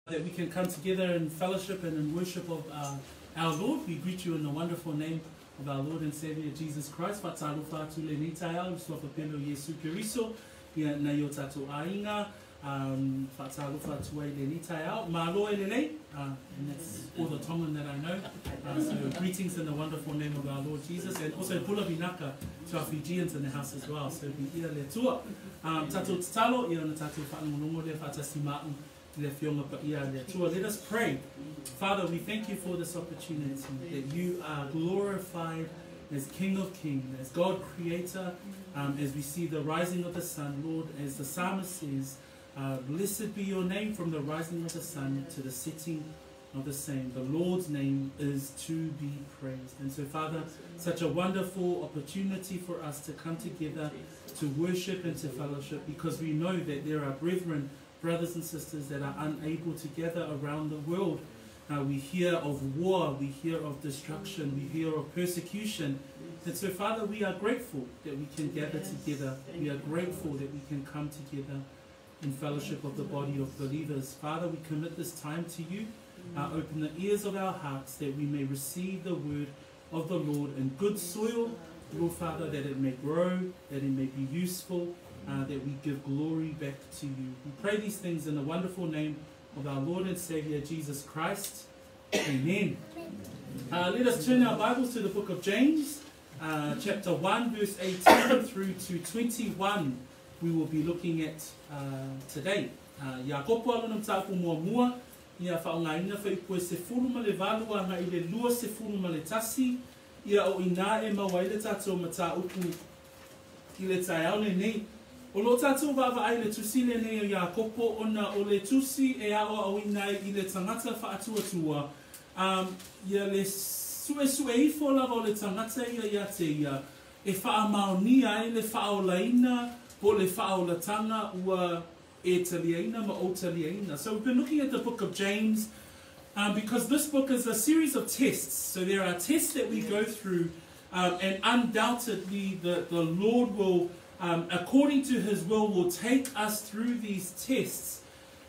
That we can come together in fellowship and in worship of our Lord. We greet you in the wonderful name of our Lord and Savior Jesus Christ. Fatalofa atu lenei taeao i le Suafa pele o Iesu Keriso ia nai o tatou aiga. Fatalofa atu ai lenei taeao. Malo e lelei. And that's all the Tongan that I know. So greetings in the wonderful name of our Lord Jesus. And also pula vinaka to our Fijians in the house as well. So viia le Atua. Tatou tatalo ia ona tatou faalogologo lea faatasi ma'u le Afioga Paia a le Atua. Let us pray. Father, we thank you for this opportunity that you are glorified as King of Kings, as God Creator, as we see the rising of the sun, Lord, as the psalmist says, blessed be your name from the rising of the sun to the setting of the same. The Lord's name is to be praised. And so, Father, such a wonderful opportunity for us to come together to worship and to fellowship, because we know that there are brethren, brothers and sisters that are unable to gather around the world. We hear of war, we hear of destruction, we hear of persecution. And so, Father, we are grateful that we can gather together. We are grateful that we can come together in fellowship of the body of believers. Father, we commit this time to you. Open the ears of our hearts that we may receive the word of the Lord in good soil, Lord Father, that it may grow, that it may be useful, that we give glory back to you. We pray these things in the wonderful name of our Lord and Savior, Jesus Christ. Amen. Let us turn our Bibles to the book of James, chapter 1, verse 18 through to 21. We will be looking at today. Iakopo a lona mataupu muamua, ia faaaogaina fuaiupu e 18 agai i le 21, ia o i ina e maua ai le tatou mataupu i le taeao lenei. O lo o tatou vaavaai i le tusi lenei o Iakopo ona o le tusi e aoaoina ai i le tagata faatuatua, ia le suesue ifo lava o le tagata ia ia te ia, e faamaonia ai le faaolaina po o le faaolataga ua e taliaina ma ou taliaina. So we've been looking at the book of James because this book is a series of tests. So there are tests that we go through, and undoubtedly the Lord will, according to his will take us through these tests.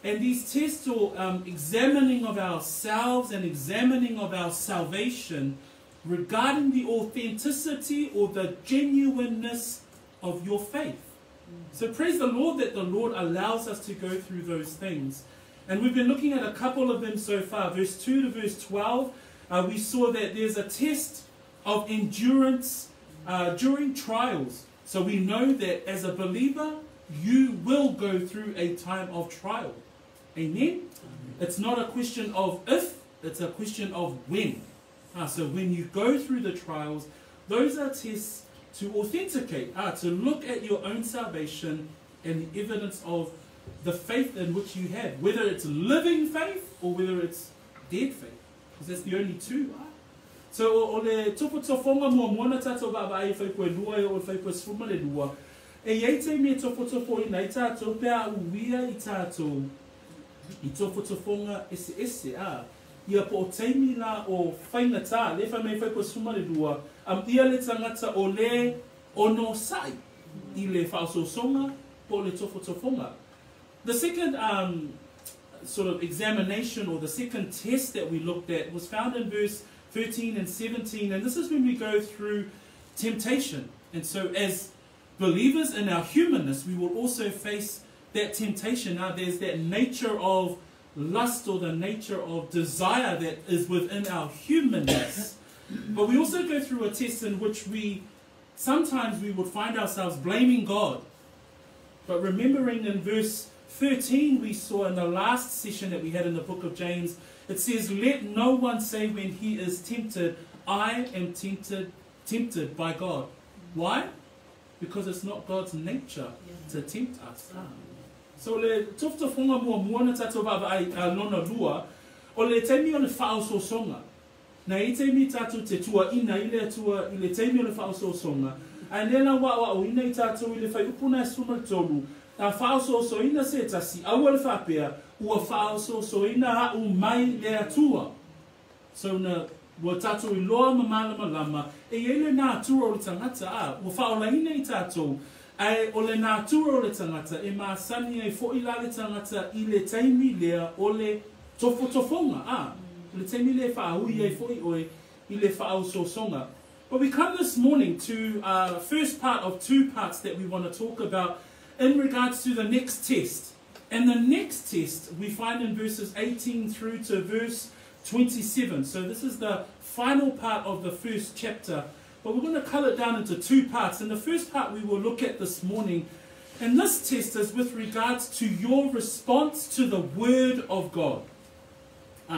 And these tests or examining of ourselves and examining of our salvation regarding the authenticity or the genuineness of your faith. So praise the Lord that the Lord allows us to go through those things. And we've been looking at a couple of them so far. Verse 2 to verse 12, we saw that there's a test of endurance during trials. So we know that as a believer, you will go through a time of trial. Amen? It's not a question of if, it's a question of when. So when you go through the trials, those are tests to authenticate, to look at your own salvation and the evidence of the faith in which you have, whether it's living faith or whether it's dead faith, because that's the only two. So o le tofotofoga muamua na tatou vaavaai i fuaiupu e 2 e oo i le fuaiupu e 12, e i ai taimi e tofotofoina ai tatou pe a uia i tatou i tofotofoga eseese a ia po o taimi la o faigatā le fai mai fuaiupu e 12 ia le tagata o le onosa'i i le faaosoosoga po o le tofotofoga. The second sort of examination or the second test that we looked at was found in verse 13 and 17, and this is when we go through temptation. And so as believers in our humanness, we will also face that temptation. Now there's that nature of lust or the nature of desire that is within our humanness. But we also go through a test in which we sometimes we would find ourselves blaming God. But remembering in verse 13 we saw in the last session that we had in the book of James, it says, "Let no one say when he is tempted, I am tempted by God." Why? Because it's not God's nature to tempt us. So le tofotofoga muamua na tatou vaavaai lona lua, o le taimi o le faaosoosoga. Na i ai taimi tatou te tuuaina ai le Atua i le taimi o le faaosoosoga, ae lea la ua aoaoina i tatou i le fuaiupu na e 13, a faaosoosoina se tasi, aua le faapea, ua faaosoosoina a'u mai le Atua. So na ua tatou iloa ma malamalama, e i ai le natura o le tagata, a ua faaolaina i tatou, ae o le natura o le tagata e masani ai fo'i la le tagata i le taimi lea o le Tofotofoga, a, o le taimi lea e faaui ai foi oe i le faaosoosoga. But we come this morning to first part of two parts that we want to talk about in regards to the next test. And the next test we find in verses 18 through to verse 27. So this is the final part of the first chapter. But we're going to cut it down into two parts. And the first part we will look at this morning, and this test is with regards to your response to the Word of God.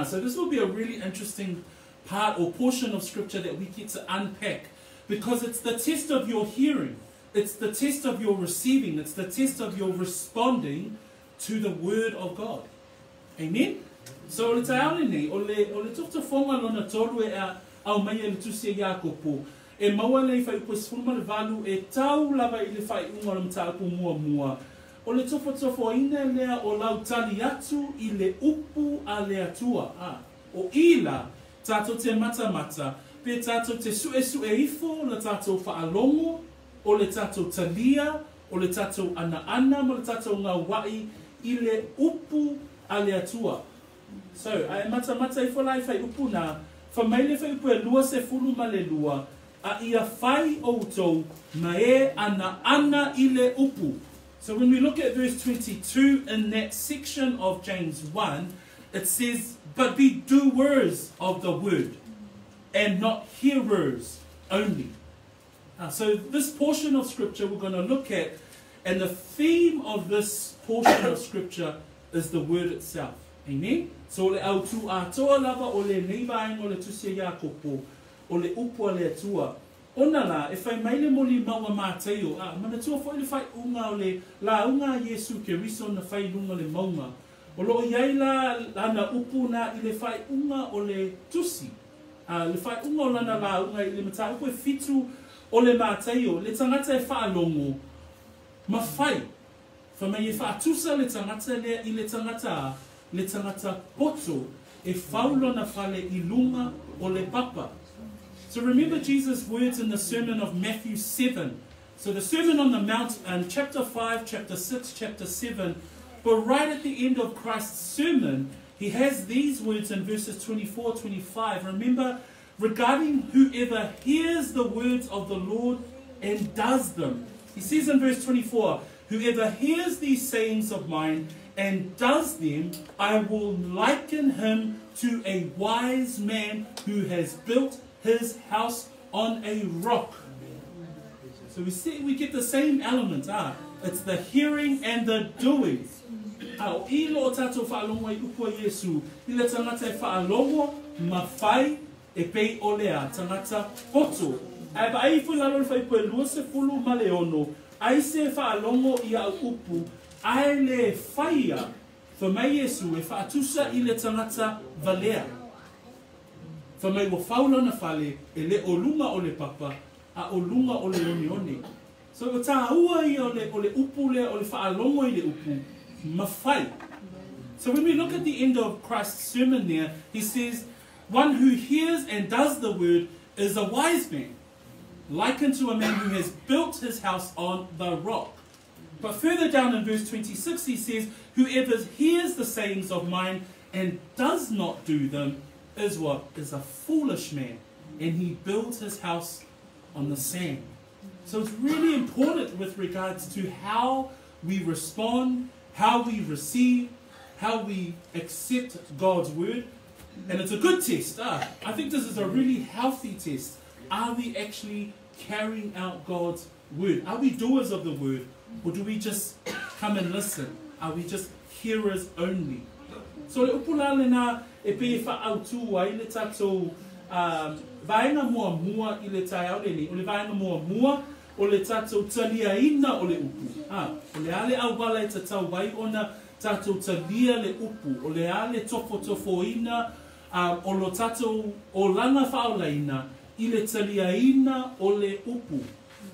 So this will be a really interesting part or portion of Scripture that we get to unpack, because it's the test of your hearing, it's the test of your receiving, it's the test of your responding to the Word of God. Amen? So o le taeao lenei, o le, o le tofotofoga lona tolu e a, aumaia e le tusi a Iakopo, e maua nei fuaiupu e 18 e tau lava i le faaiuga o le mataupu muamua, o le tofotofoina lea o lau tali atu i le upu a le Atua, a, o i la, tatou te matamata, pe tatou te suesue ifo le tatou faalogo, o le tatou talia, o le tatou anaana ma le tatou gauai i le upu a le Atua. So, a e matamata ifo la i fuaiupu na, fai mai le fuaiupu e 22, a ia fai outou ma e anaana i le upu. So when we look at verse 22 in that section of James 1, it says, But be doers of the word, and not hearers only. So this portion of scripture we're going to look at, and the theme of this portion of scripture is the word itself. Amen? So o le autū atoa lava o lenei vaega o le tusi a Iakopo, o le upu a le Atua. Ona la, e fai mai le molimau a Mataio, a, manatua foi le faaiuga o le lauga a Iesu Keriso na fai i luga o le mauga. O lo o i ai la lana upu na i le faaiuga o le tusi, a, le faaiuga o lana lauga i le mataupu e fitu o le Mataio, le tagata e faalogo ma fai. Fai mai e faatusa le tagata lea i le tagata a, le tagata poto e fau lona fale i luga o le papa. So remember Jesus' words in the sermon of Matthew 7. So the Sermon on the Mount in chapter 5, chapter 6, chapter 7. But right at the end of Christ's sermon, he has these words in verses 24, 25. Remember, regarding whoever hears the words of the Lord and does them. He says in verse 24, Whoever hears these sayings of mine and does them, I will liken him to a wise man who has built his house on a rock. So we see we get the same element. It's the hearing and the doing. A o i lo o tatou faalogo ai upu a Iesu, i le tagata e faalogo ma fai e pei o le a tagata poto. Ae vaai ifo i lalo o le fuaiupu e 26, ai se e faalogo i au upu, ae le faia, fai mai Iesu e faatusa i le tagata valea. Fai mai ua fau lona fale e le o luga o le papa, a o luga o le oneone. So ua tāua ia o le, o le upu lea, o le faalogo i le upu, ma fai. So when we look at the end of Christ's sermon there, he says, one who hears and does the word is a wise man, likened to a man who has built his house on the rock. But further down in verse 26, he says, whoever hears the sayings of mine and does not do them is what? Is a foolish man, and he builds his house on the sand. So it's really important with regards to how we respond, how we receive, how we accept God's word. And it's a good test. I think this is a really healthy test. Are we actually carrying out God's word? Are we doers of the word? Or do we just come and listen? Are we just hearers only? So le upu la lena e pei e faaautu ai le tatou vaega muamua i le taeao lenei, o le vaega muamua o le tatou taliaina o le upu. O le a le auala e tatau ai ona tatou talia le upu, o le a le tofotofoina o lo tatou olaga faaolaina i le taliaina o le upu.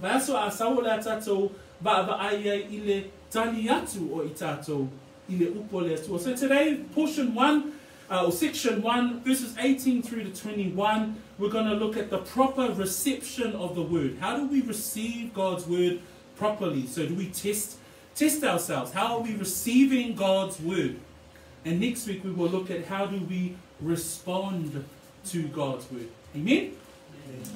Vaiaso a sau o le a tatou vaavaai ai i le tali atu o i tatou i le upu a le Atua. So today, portion 1, or section 1, verses 18 through to 21, we're going to look at the proper reception of the word. How do we receive God's word properly? So do we test ourselves? How are we receiving God's word? And next week we will look at how do we respond to God's word. Amen?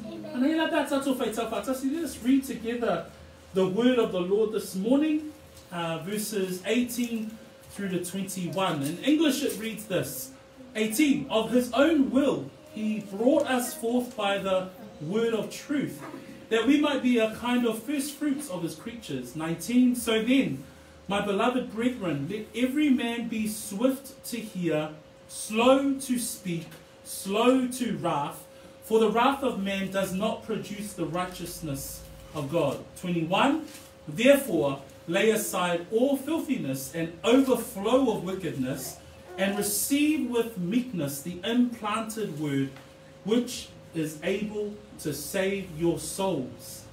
Amen. Let us read together the word of the Lord this morning, verses 18 through to 21. In English it reads this, 18, of his own will he brought us forth by the word of truth, that we might be a kind of first fruits of his creatures. 19, so then, my beloved brethren, let every man be swift to hear, slow to speak, slow to wrath, for the wrath of man does not produce the righteousness of God. 21, therefore, lay aside all filthiness and overflow of wickedness, and receive with meekness the implanted word, which is able to save your souls.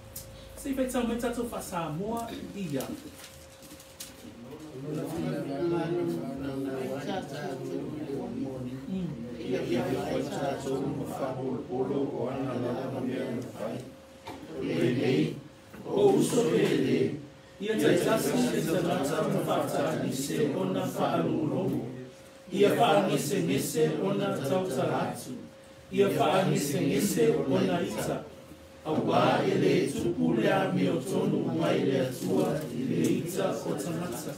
Ia whaangesenese ona tautaratu. Ia whaangesenese ona ita. Awa e le tupu lea meo tonu mai le atua i le ita o tangata.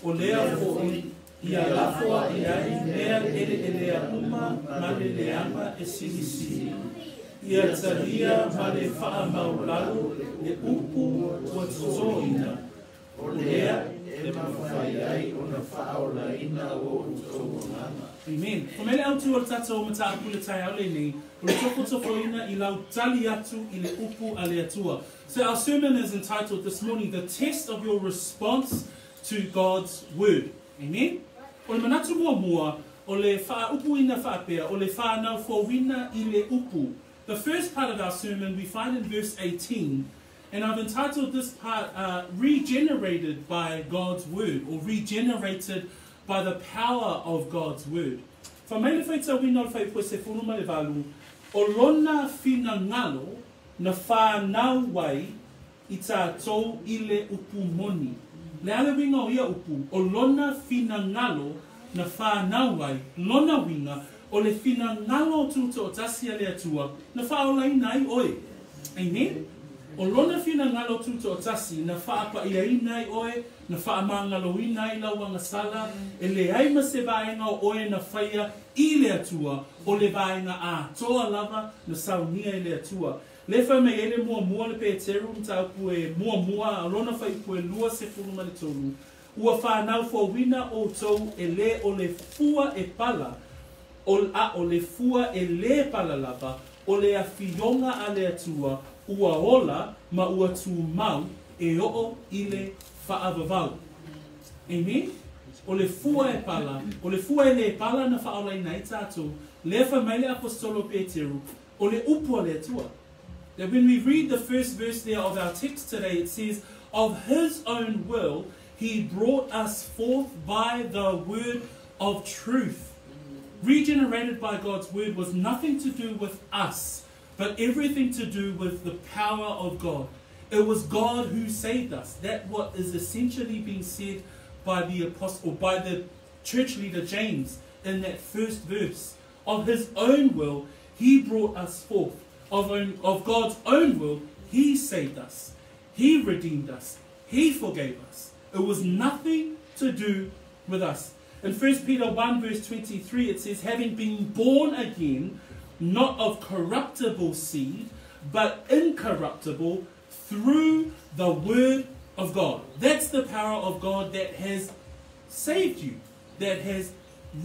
O lea fo'i, ia lafoa e ai mea ele elea uma ma le leanga e silisili. Ia talia ma le whaamaulalo le upu ua totoina. O lea e mawhai ai o na whaolaina o utou ngana. Amen. Ko mele au tu o tātou o mata apule tai au le nei, o le toko tofoina i lau tali atu i le upu a le atua. So our sermon is entitled this morning, The Test of Your Response to God's Word. Amen. O le manatu mua mua, o le whaaupuina whaapea, o le whanau fōwina i le upu. The first part of our sermon we find in verse 18, and I've entitled this part, Regenerated by God's Word, or Regenerated by the Power of God's Word. Wha maile whaita wina o whaipua se funu ma le valu, o lona whina ngalo na whanau wai i tātou i le upu moni. Le ale winga o ia upu, o lona whina ngalo na whanau wai, lona winga, o le whina ngalo tūto o tasi a le atua, na whaolaina ai oe. Amen? O lona whina ngalo tūto o tasi, na whaapa ia ina ai oe, na whaamangalo ina ai lauanga sala, e le aima se vaenga o oe na whaia i le atua, o le vaenga a toa lava na saunia i le atua. Le whai mai ele mua mua le Peteru, mtaupu e mua mua, alona whai pue lua se fulu ma le tolu. Ua whanau fōwina o tau e le o le fua e pala, o a o le fua e le pala lava, o le awhionga a le atua, ua ola ma ua tū mau e oo i le whaavavau. Amen? O le fua e pala, o le fua e le pala na whaolaina i tātou, le wha mai le apostolo Peteru, o le upu a le atua. That when we read the first verse there of our text today, it says, of his own will, he brought us forth by the word of truth. Regenerated by God's word was nothing to do with us, but everything to do with the power of God. It was God who saved us. That what is essentially being said by the apostle, or by the church leader James in that first verse. Of his own will, he brought us forth. Of God's own will, he saved us. He redeemed us. He forgave us. It was nothing to do with us. In 1 Peter 1 verse 23, it says, having been born again, not of corruptible seed, but incorruptible, through the word of God. That's the power of God that has saved you, that has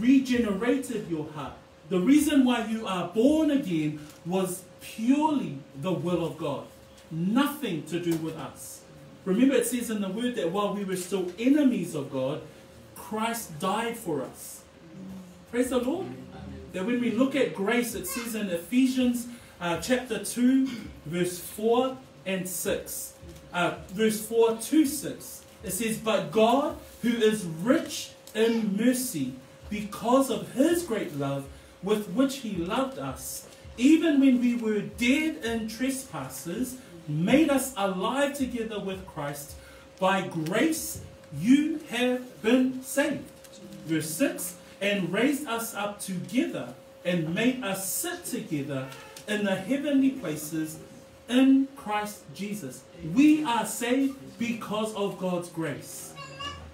regenerated your heart. The reason why you are born again was purely the will of God. Nothing to do with us. Remember, it says in the word that while we were still enemies of God, Christ died for us. Praise the Lord. That when we look at grace, it says in Ephesians chapter 2, verse 4 and 6. Verse 4 to 6. It says, but God, who is rich in mercy, because of his great love with which he loved us, even when we were dead in trespasses, made us alive together with Christ. By grace you have been saved. Verse 6, and raised us up together and made us sit together in the heavenly places in Christ Jesus. We are saved because of God's grace.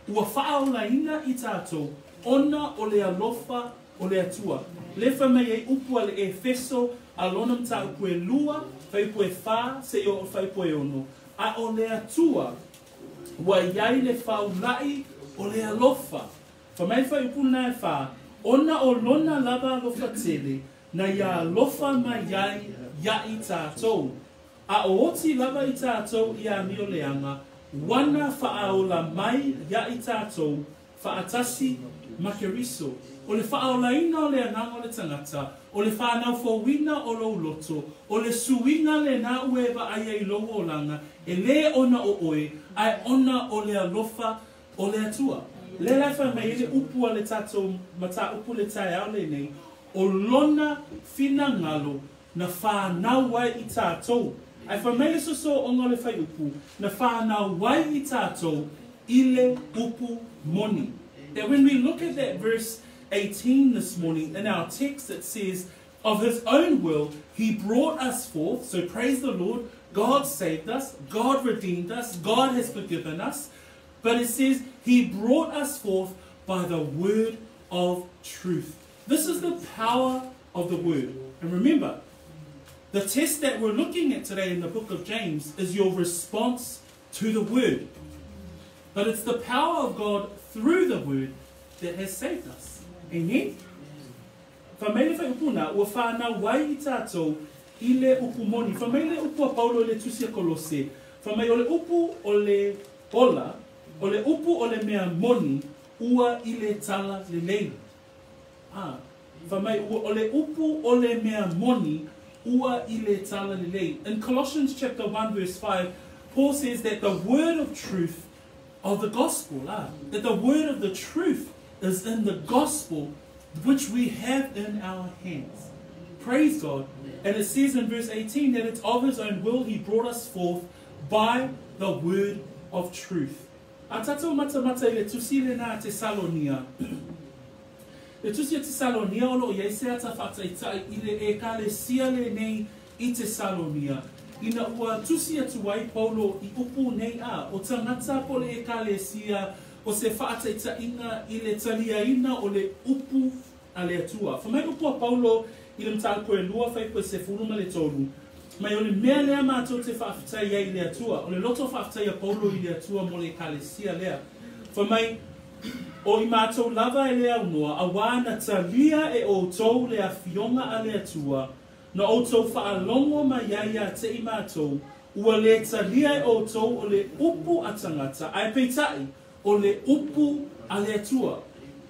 Ua faaolaina i tatou ona o le alofa o le Atua. Le fai mai ai upu a le Efeso a lona mataupu e 2, fuaiupu e 4, seia oo i le fuaiupu e 6, a o le Atua ua i ai le faulai o le alofa. Fai mai le fuaiupu lena e 4, ona o lona lava alofa tele, na ia alofa mai ai ia i tatou. A o oti lava i tatou i amioleaga, ua na faaola mai ia i tatou faatasi ma Keriso. O le faaolaina o le agaga o le tagata, o le fanau fouina o lou loto, o le suiga lena ua e vaaia i lou olaga, e lē ona o oe, ae ona o le alofa o le Atua. Lea la e fai mai ai le upu a le tatou mataupu le taeao lenei, o lona finagalo na fanau ai i tatou. Ae fai mai le sosooga o le fuaiupu, na fanau ai i tatou i le upu moni. That when we look at that verse 18 this morning, in our text it says, of his own will, he brought us forth. So praise the Lord, God saved us, God redeemed us, God has forgiven us. But it says, he brought us forth by the word of truth. This is the power of the word. And remember, the test that we're looking at today in the book of James is your response to the word. But it's the power of God through the word that has saved us. Amen? Fai mai le fuaiupu na, ua fanau ai i tatou i le upu moni. Fai mai le upu a Paulo i le tusi a Kolose. Fai mai o le upu o le ola, o le upu o le mea moni, ua i le tala lelei. Ah, fai mai o le upu o le mea moni, ua i le tala lelei. In Colossians chapter 1 verse 5, Paul says that the word of truth of the gospel, that the word of the truth is in the gospel which we have in our hands. Praise God. And it says in verse 18 that it's of his own will he brought us forth by the word of truth. A tatou matamata i le tusi lena a Tesalonia. Le tusi a Tesalonia o loo i ai se ata faataitai i le ekalesia lenei i Tesalonia. Ina ua tusi atu ai Paulo i upu nei a, o tagata po o le ekalesia o se faataitaiga i le taliaina o le upu a le Atua. Fai mai upu a Paulo i le mataupu e 2 fuaiupu e 13, mai o le mea lea matou te faafetai ai i le Atua. O le loto faafetai a Paulo i le Atua mo le ekalesia lea. Fai mai, o i matou lava e le aunoa, auā na talia e outou le afioga a le Atua, na outou faalogo mai ai ia te i matou, ua lē talia e outou o le upu a tagata, ae peitai, o le upu a le Atua.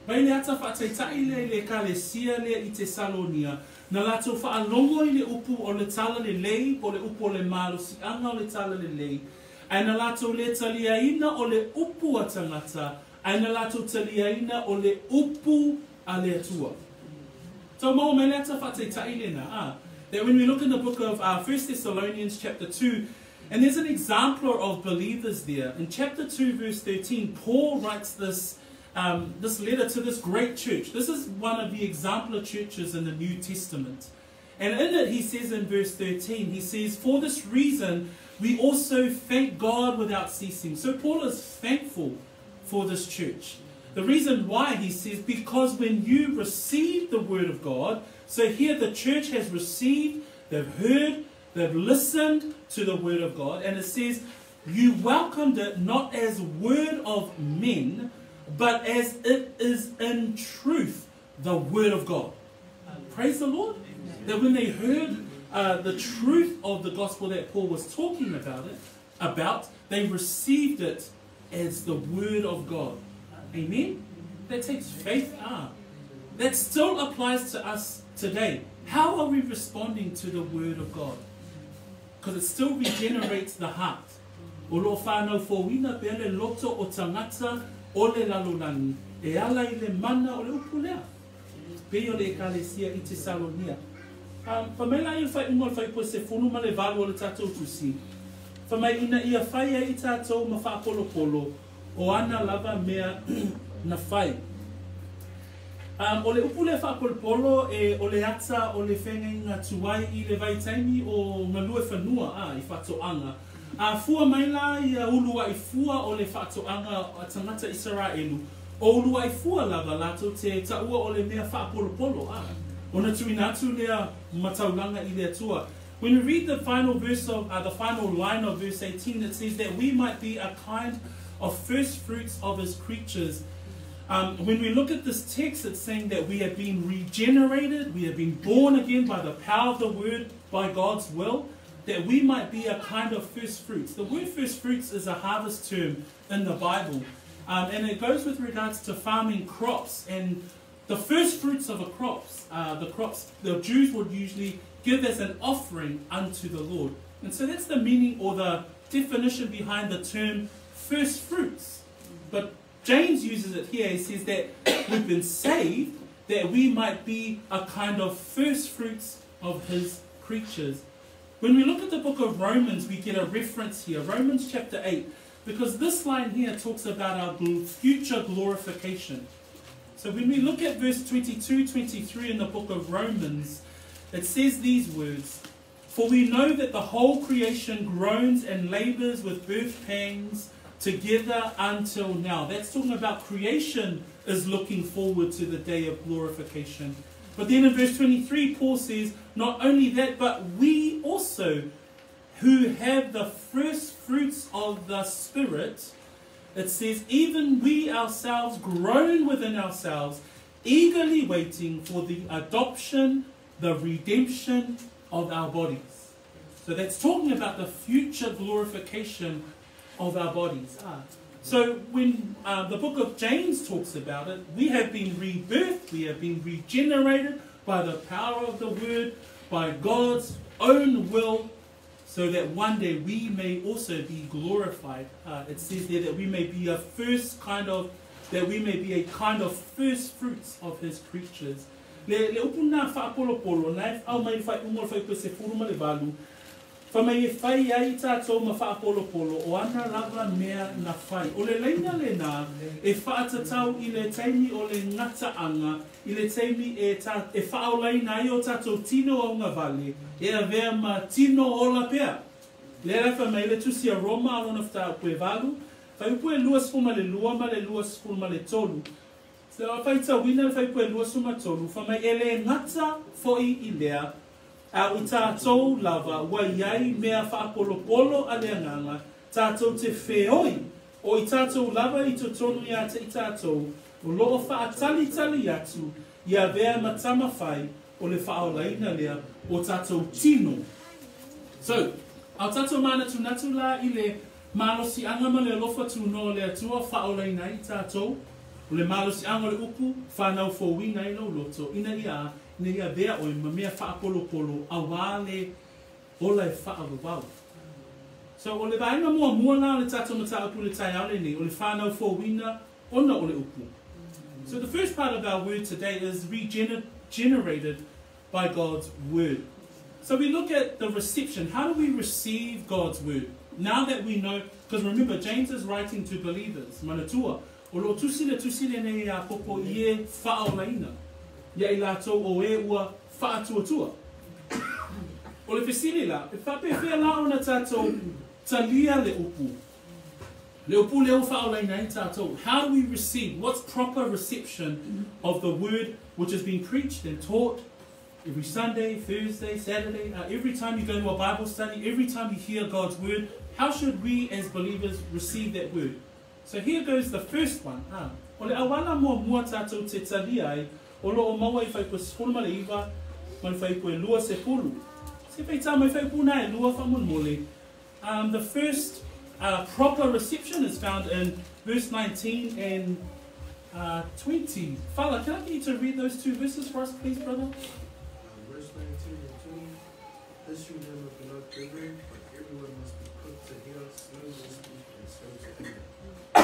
Mai le ata faataitai lea i le ekalesia lea i Tesalonia, na latou faalogo i le upu o le tala lelei, po o le upu o le malosiaga o le tala lelei, ae na latou lē taliaina o le upu a tagata, ae na latou taliaina o le upu a le Atua. Tau maua mai le ata faataitai lena, ah. That when we look in the book of 1 Thessalonians chapter 2, and there's an exemplar of believers there. In chapter 2 verse 13, Paul writes this letter to this great church. This is one of the exemplar churches in the New Testament. And in it he says in verse 13, he says, for this reason we also thank God without ceasing. So Paul is thankful for this church. The reason why, he says, because when you received the word of God, so here the church has received, they've heard, they've listened to the word of God, and it says, you welcomed it not as word of men, but as it is in truth the word of God. Praise the Lord. Amen. That when they heard the truth of the gospel that Paul was talking about, they received it as the word of God. Amen? That takes faith. That still applies to us today. How are we responding to the word of God? Because it still regenerates the heart. O loo fanau fouina pea le loto o tagata o le lalolagi e ala i le mana o le upu lea. Pei o le ekalesia i Tesalonia. Fai mai la i le faaiuga o le fuaiupu e 18 o le tatou tusi. Fai mai ina ia fai ai i tatou ma faapolopolo o ana lava mea na fai. O le upu lea faapolopolo e o le ata o le feagaiga tuai i le vaitaimi o galue fanua a i faatoaga. A fua mai la ia uluai fua o le faatoaga a tagata Isaraelu, o uluai fua lava latou te taua o le mea faapolopolo a. Ona tuuina atu lea ma taulaga i le Atua. When we read the final verse of the final line of verse 18, it says that we might be a kind of first fruits of his creatures. When we look at this text, it's saying that we have been regenerated, we have been born again by the power of the word, by God's will, that we might be a kind of first fruits. The word first fruits is a harvest term in the Bible, and it goes with regards to farming crops. And the first fruits of a crops, the Jews would usually give as an offering unto the Lord. And so that's the meaning or the definition behind the term first fruits. But James uses it here. He says that we've been saved that we might be a kind of first fruits of his creatures. When we look at the book of Romans, we get a reference here, Romans chapter 8, because this line here talks about our future glorification. So when we look at verse 22, 23 in the book of Romans, it says these words, "For we know that the whole creation groans and labors with birth pangs together until now." That's talking about creation is looking forward to the day of glorification. But then in verse 23, Paul says, not only that, but we also who have the first fruits of the Spirit, it says, even we ourselves groan within ourselves, eagerly waiting for the adoption, the redemption of our bodies. So that's talking about the future glorification of our bodies. So when the book of James talks about it, we have been rebirthed, we have been regenerated by the power of the word, by God's own will, so that one day we may also be glorified. It says there that we may be a first kind of, that we may be a kind of first fruits of his creatures. Le upu nā whaapolopolo, nā e au mai whai ungo whai pe se furu ma le valu, wha mai e whai ai tātou ma whaapolopolo, o ana lava mea na whai. O le leina le nā, e whaatatau i le teimi o le ngata anga, i le teimi e, e whaolaina ai o tātou tino au ngā vale, e avea ma tino ola pea. Le ara wha mai le tusi a Roma alona whata upue valu, whai upue lua sfuma le lua ma le lua sfuma le tolu. Se whai tauina le whai upue lua suma tolu, wha mai ele ngata foi i lea, a o tātou lava, wa iai mea whaapolopolo a le anganga, tātou te wheoi, o i tātou lava i totonu ia te i tātou, o loo whaatalitali atu, ia vea matama whai, o le whaolaina lea, o tātou tino. So, au tātou mana tunatu la i le malosi anga ma le alofa tunoa le atua whaolaina i tātou, o le malosi anga le upu, whanau fōwina i lauloto, ina ia, ina ia vea oe ma mea whaapolopolo, a wā le ola e whaawawau. So, o le vaenga mua mua la o le tātou mataupu le taiao nei, o le whanau fōwina, ona o le upu. So the first part of our word today is regenerated by God's word. So we look at the reception. How do we receive God's word? Now that we know, because remember, James is writing to believers. Manatua, o lo tusile tusile nei a koko i e whaolaina. Ia i lātou o e ua whaatuatua. O le fesili la, e whapewhea la ona tātou talia le upu. Le upu leo whaolaina i tātou. How do we receive? What's proper reception of the word which has been preached and taught every Sunday, Thursday, Saturday, every time you go to a Bible study, every time you hear God's word, how should we as believers receive that word? So here goes the first one. O le awala mua mua tātou te talia ai, o lo o maua i whaipu sefulu ma le iwa, ma le whaipu e lua sepulu. Se whai mai whaipu nā e lua whamunmole. The first proper reception is found in verse 19 and 20. Fala, can I get you to read those two verses for us, please, brother? Verse 19 and 20. This you remember, beloved brethren, but everyone must be quick to hear, slow to speak, and slow to anger. For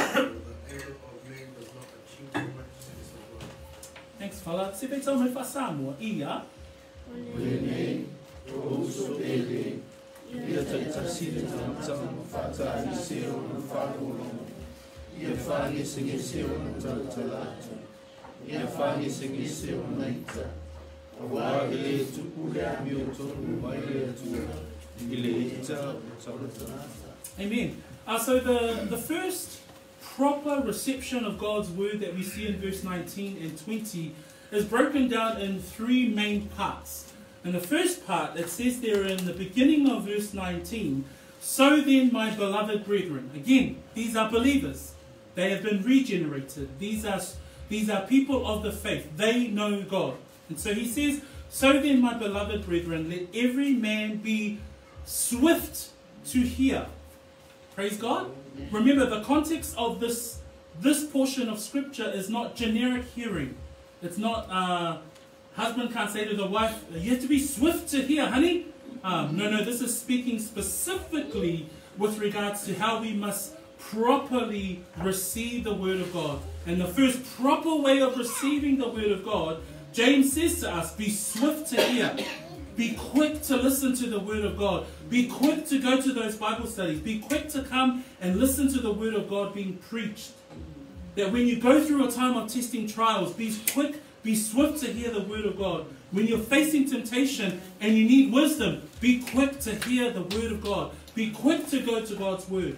the anger of man does not achieve the righteousness of God. Thanks, Fala. Se whai tau mai whasamua, ia. Lene, o uso pele, ia taitasile tangata, whata i se o na whaholongo, ia whagesegese o na talatala atu, Ia faagesegese ona ita, auā e lē tupu le amiotonu mai le Atua i le ita o tagata. Amen. So the first proper reception of God's word that we see in verse 19 and 20 is broken down in three main parts. In the first part, it says there in the beginning of verse 19, "So then, my beloved brethren." Again, these are believers. They have been regenerated. These are people of the faith. They know God. And so he says, "So then, my beloved brethren, let every man be swift to hear." Praise God. Remember, the context of this portion of scripture is not generic hearing. It's not, husband can't say to the wife, "You have to be swift to hear, honey." No, this is speaking specifically with regards to how we must properly receive the word of God. And the first proper way of receiving the word of God, James says to us, be swift to hear. Be quick to listen to the word of God. Be quick to go to those Bible studies. Be quick to come and listen to the word of God being preached. That when you go through a time of testing trials, be quick, be swift to hear the word of God. When you're facing temptation and you need wisdom, be quick to hear the word of God. Be quick to go to God's word.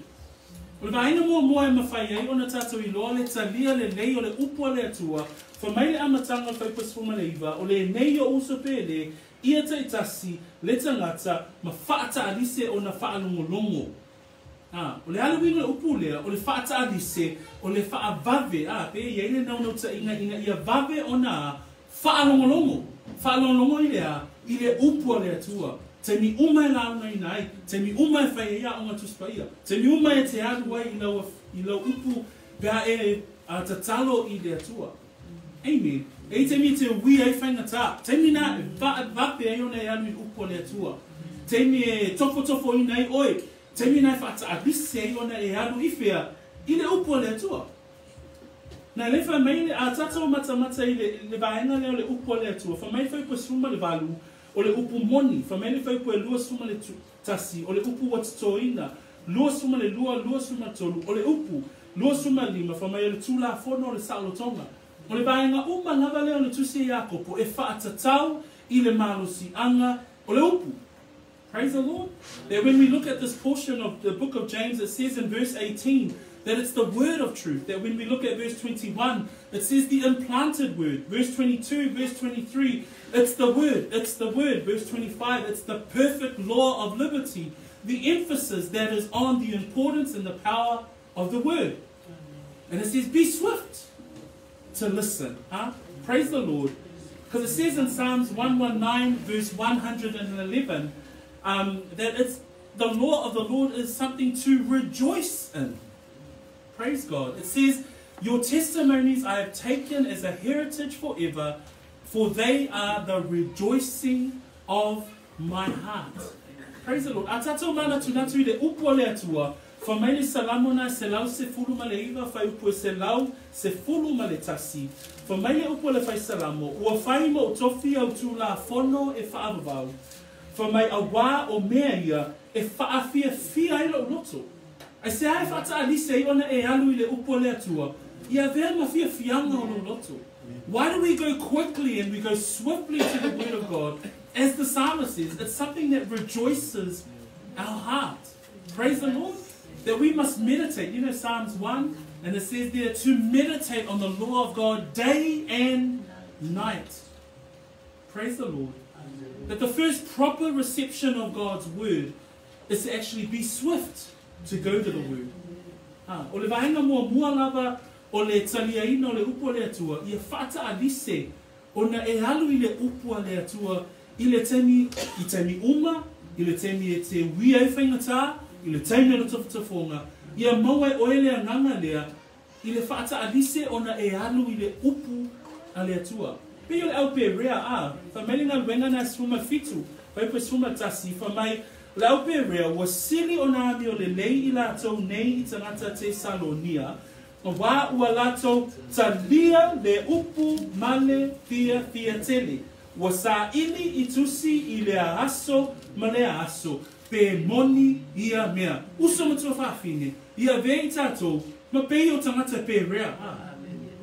O le vaenga mua e mawhai ai ona tātou i loa le talia le lei o le upu a le Atua, fa mai le amatanga o le whaipasifuma o le nei o uso pele, ia taitasi, le tangata, ma whaataalise o na whaalongolongo. O le alawinga le upu lea, o le whaataalise, o le whaavave, pe ia ile naunau ta inga inga, ia vave o na whaalongolongo. Whaalongolongo i lea, i le upu a le Atua. Te mi uma e launa ina ai, te mi uma e whai ia o ngā tuspa ia, te mi uma e te alu ai i lau upu pea e tatalo i le Atua. Amen. E te mi te ui ai whainga tā, te mi nā e vape ai ona e alu i upu a le Atua. Te mi e tofo tofo ina ai oe, te mi nā e whaataabise ai ona e alu i whea i le upu a le Atua. Nā le whai mai le a tātou matamata i le vaenga leo le upu a le Atua, whai mai whai suma le valu, o le upu moni, wha mai le whai pue lua suma le tasi, o le upu watitoina, lua suma le lua, lua suma tolu, o le upu, lua suma lima, wha mai o le tūla fono o le saolotonga. O le vaenga uma lava leo le tusi e Iakopo, e whaatatau i le malosi anga o le upu. Praise the Lord. That when we look at this portion of the book of James, it says in verse 18, that it's the word of truth. That when we look at verse 21, it says the implanted word. Verse 22, verse 23, it's the word, it's the word. Verse 25, it's the perfect law of liberty. The emphasis that is on the importance and the power of the word. And it says, be swift to listen. Huh? Praise the Lord. Because it says in Psalms 119, verse 111, that it's the law of the Lord is something to rejoice in. Praise God. It says, "Your testimonies I have taken as a heritage forever, for they are the rejoicing of my heart." Praise the Lord. Atato mana tunatu i le upu a le Atua, fa mai le salamona selau se fulu ma le iwa, fai upu e selau se fulu ma le tasi. Fa mai le upu a le whai salamo, ua whai mo tofi au tūla fono e whaavavau. Fa mai a wā o mea ia e whaafia fia ai lo loto. Ai se ai whaataalise i ona e alu i le upu a le Atua, ia vea ma fia fianga o lo loto. Why do we go quickly and we go swiftly to the word of God? As the psalmist says, it's something that rejoices our heart. Praise the Lord. That we must meditate. You know Psalms 1, and it says there to meditate on the law of God day and night. Praise the Lord. That the first proper reception of God's word is to actually be swift to go to the word. O le vaenga mua mua lava o le taliaina o le upu a le Atua, ia whaataalise ona e alu i le upu a le Atua i le taimi, i taimi uma, i le taimi e te wia e whaingatā, i le taimi o le tofutafonga, ia maua e oe lea nganga lea, i le whaataalise ona e alu i le upu a le Atua. Pe o le au pe rea a, wha mai le ngā luenga nā suma fitu, whai pe suma tasi, wha mai le au pe rea ua sili o nā ami o le lei i lātou nei i tangata te Salonia, wā ua lātou talia le upu male fia fia tele. Ua sa ili i tusi i le aso ma le aso, pe moni ia mea. Uso matua whawhine, ia vei tātou, ma pei o tangata pe rea.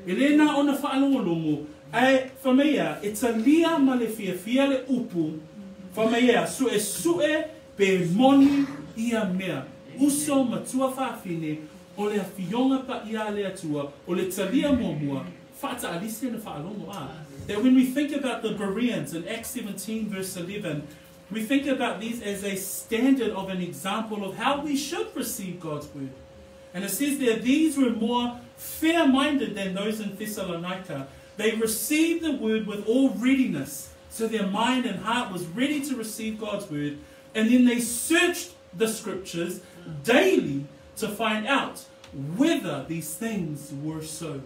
E le na ona faalogologo, ae fameia e talia ma le fiafia le upu, fameia suesue pe moni ia mea. Uso ma tuafafine, o le afioga paia a le Atua, o le talia muamua, faataalisi ona faalogo a. That when we think about the Bereans in Acts 17 verse 11, we think about these as a standard of an example of how we should receive God's word. And it says there, these were more fair-minded than those in Thessalonica. They received the word with all readiness. So their mind and heart was ready to receive God's word. And then they searched the scriptures daily to find out whether these things were so.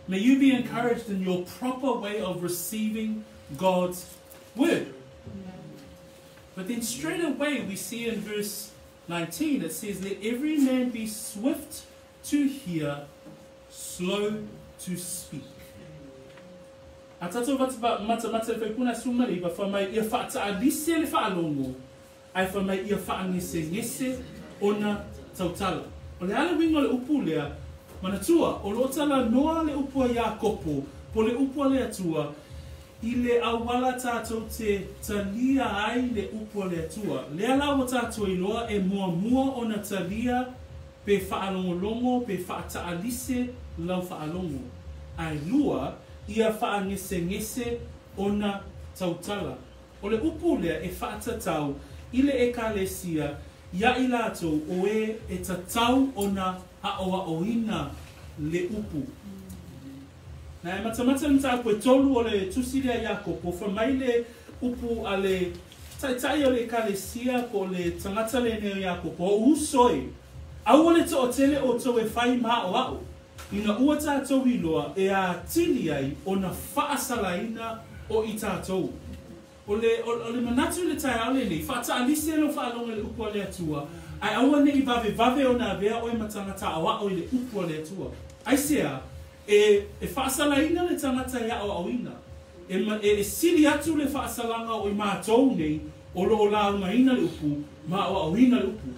May you be encouraged in your proper way of receiving God's word. But then straight away we see in verse 19, it says, let every man be swift to hear, slow to speak. A tatou matamata e faipuna sumari, ba whamai ia whaataalise le whaalongo, ai whamai ia whaangesegese ona tautala. O le ala winga le upu lea, manatua, o lo tala noa le upu a Iakopo, po le upu a le Atua, i le awala tātou te talia ai le upu a le Atua. Lea la ua tātou iloa e muamua ona talia pe whaalongolongo, pe whaataalise lau whaalongo. Ai lua, ia whaangesegese ona tautala. O le upu lea e whaatatau i le ekalesia ia i lātou o e e tatau ona aoaoina le upu. Na e matamata le mataupu e tolu o le tusi lea Iakopo, whamai le upu a le taitai o le ekalesia po le tangata le neo Iakopo, o uso e, aua le to'otele o tau e whai maoao, ina ua tātou iloa e a tili ai o na whaasalaina o i tātou. O le manatu le taeao lenei, whaataalise lo whaalonga le upu a le Atua, ai aua nei vave vave o nā vea o e matangata aoao i le upu a le Atua. Ai sea, e whaasalaina le tangata e aoaoina. E sili atu le whaasalanga o i mātou nei, o lo o laungaina le upu, ma aoaoina le upu.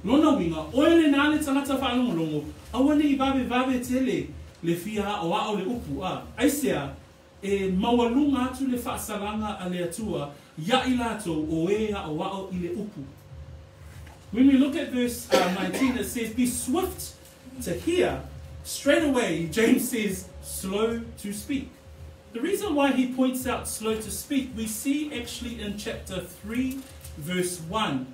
Lona winga, oe le nā le tangata whaalongolongo, aua nei vave vave tele le fia aoao le upu a. Ai sea, e maualunga atu le whaasalanga a le Atua, ia i lātou o e aoao i le upu. When we look at verse 19, it says, be swift to hear. Straight away, James says, slow to speak. The reason why he points out slow to speak, we see actually in chapter 3, verse 1.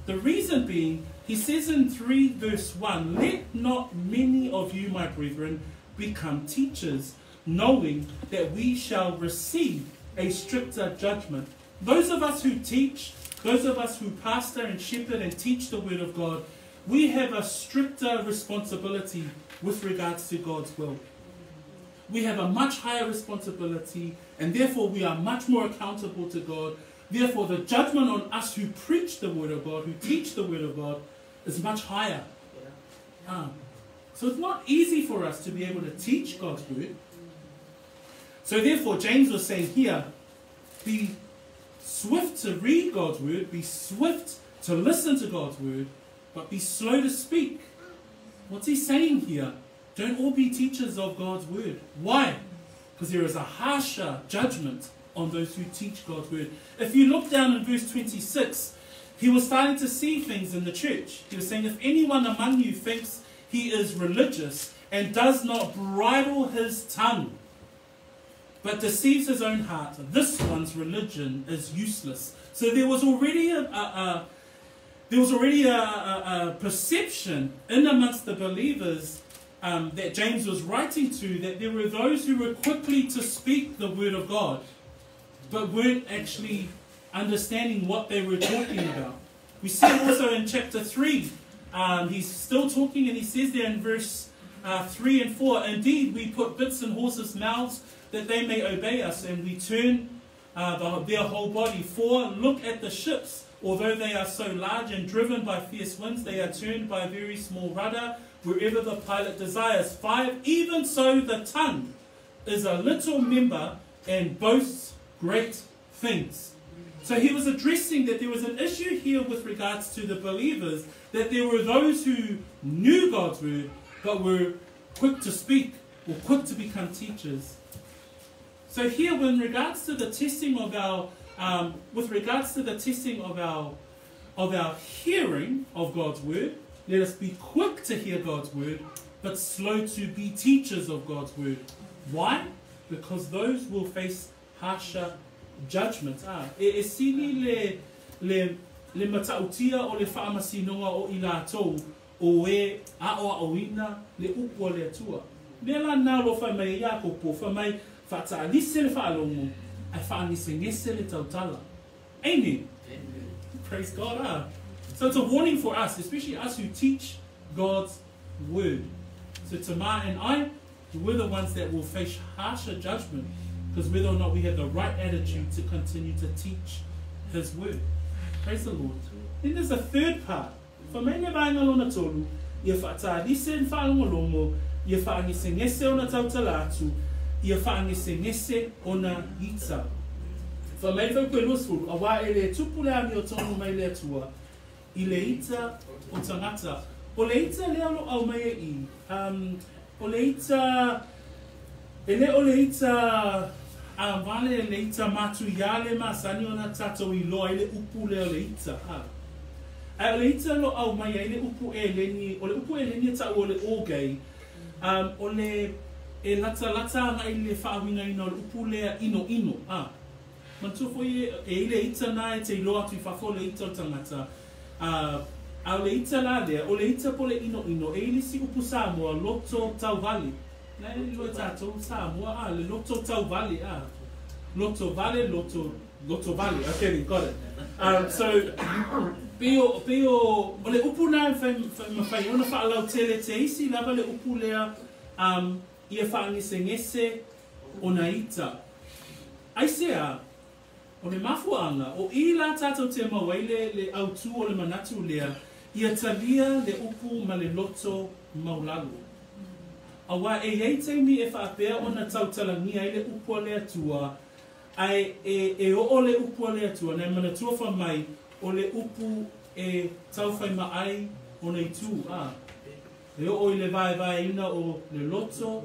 The reason being, he says in 3, verse 1, let not many of you, my brethren, become teachers, knowing that we shall receive a stricter judgment. Those of us who teach, those of us who pastor and shepherd and teach the word of God, we have a stricter responsibility with regards to God's will. We have a much higher responsibility, and therefore we are much more accountable to God. Therefore, the judgment on us who preach the word of God, who teach the word of God, is much higher. So it's not easy for us to be able to teach God's word. So therefore, James was saying here, be swift to read God's word, be swift to listen to God's word, but be slow to speak. What's he saying here? Don't all be teachers of God's word. Why? Because there is a harsher judgment on those who teach God's word. If you look down in verse 26, he was starting to see things in the church. He was saying, if anyone among you thinks he is religious and does not bridle his tongue, but deceives his own heart, this one's religion is useless. So there was already a perception in amongst the believers that James was writing to, that there were those who were quickly to speak the word of God, but weren't actually understanding what they were talking about. We see also in chapter 3, he's still talking, and he says there in verse 3 and 4, indeed we put bits in horses' mouths that they may obey us, and we turn their whole body. 4, look at the ships. Although they are so large and driven by fierce winds, they are turned by a very small rudder wherever the pilot desires. 5, even so the tongue is a little member and boasts great things. So he was addressing that there was an issue here with regards to the believers, that there were those who knew God's word, but were quick to speak or quick to become teachers. So here, in regards to the testing of our, with regards to the testing of our hearing of God's word, let us be quick to hear God's word, but slow to be teachers of God's word. Why? Because those will face harsher judgment. E sili le le matautia o le whaamasinoga o i lātou o e ao a oina le upu a le Atua. Mea la nā lo whai mai ia kopo, whai mai whaataalise le whaalongo, ai whaangesengese le tautala. Amen. Amen. Praise God. So it's a warning for us, especially us who teach God's word. So Tamar and I, we're the ones that will face harsher judgment because whether or not we have the right attitude to continue to teach His word. Praise the Lord. Then there's a third part. Whamaine vaenga lona tolu, ia whaataalise n whaalongolongo, ia whaangesengese ona tautala atu, ia whaangesengese ona ita. Whamaine whaukoe 20, a wā e le tupu le ami o tonu mai le atua, i le ita o tangata. O le ita lea lo au mai e i. O le ita, e le o le ita, a vale le ita matu ia le masani ona tatou i loa i le upu le o le ita. Ai o le ita lo au mai ai le upu e leni, o le upu e leni e tau o le orgei, o le e lata lata anga i le whaawinga ina o le upu lea ino ino. Mantua foi e i le ita nā e te iloa atu i whafo le ita o tangata. A o le ita la lea, o le ita po le ino ino, e ili si upu Samoa, loto tauvale. Na e loe tātou Samoa, le loto tauvale, Loto vale, loto, loto vale. Okay, got it. So, peo, o le upu nā mawhai ona whaalau tele te isi, lava le upu lea, ia whaangesengese o na ita. Aisea, o le mafuanga, o i la tātou te mawai le autu o le manatu lea, ia talia le upu ma le loto maulalo. Awa e iei teimi e whaapea o na tautalangia i le upu a le atua, ai e o le upu a le atua, nei manatua wha mai o le upu e tauwhai maai o nei tū. E o i le vai vai ina o le loto,